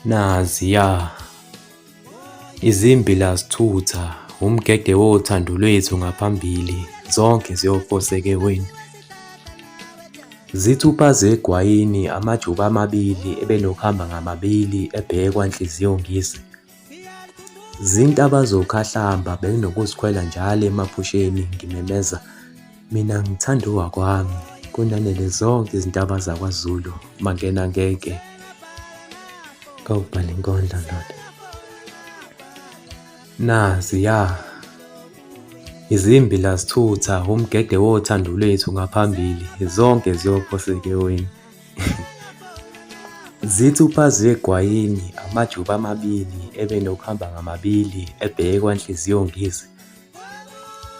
Naziya izimbila zithutha, umgede wothando lwethu ngaphambili, zonke ziyophoseka eweni. Zithupha zegwayini amajuba amabili ebenokuhamba ngamabili ebhekwa nhliziyo ngise. Zintaba zokhahlamba benginokuzikhwela njalo emaphusheni ngimemeza mina ngithanda owakwami kunanele zonke izintaba zakwaZulu mangena ngeke. Kawubhale inkondlo ndoda. Naziya izimbila zithutha umgede wothando lwethu ngaphambili zonke ziyophoseka eweni. Zithi uphazi egwayini amajuba amabili ebenokuhamba ngamabili ebhekwa nhliziyo ngize.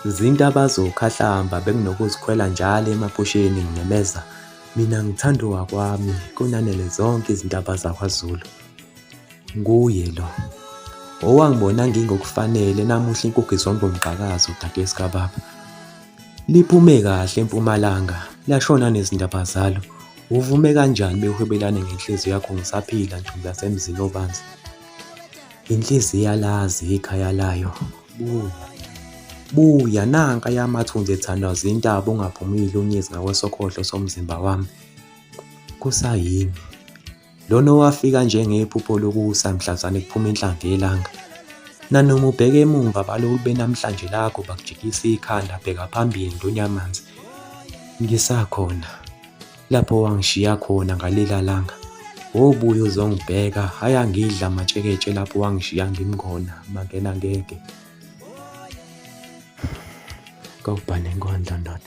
Zintaba zokhahlamba benginokuzikhwela njalo emaphusheni ngimemeza mina ngithanda owakwami kunanele zonke izintaba zakwaZulu. Nguye lo owangibona ngingokufanele namuhla inkukhu izomba umgqakazo dadewethu kababa. Liphume kahle empumalanga, lashona nezindaba zalo. Uvume kanjani behwebelane ngenhliziyo yakho ngisaphila ntombi yasemzini obanzi? Inhliziyo yalazi ikhaya layo. Buya. Buya nanka yamathunzi ethandwa zintaba ungaphumile unyezi ngakwesokhohlo somzimba wami. Kusayimi. Lona owafika njengephupho lokusa mhlazane kuphuma inhlamvu yelanga. Nanoma ubheke emumva baloku benamhlanje lakho bakujikisa ikhanda bheka phambili ndonyamanzi. Ngisakhona lapho wangishiya khona ngalela langa. Wobuya uzongibheka ayangidla amatsheketshe lapho wangishiya ngimkhona mangena ngeke. Kawubhale inkondlo ndoda.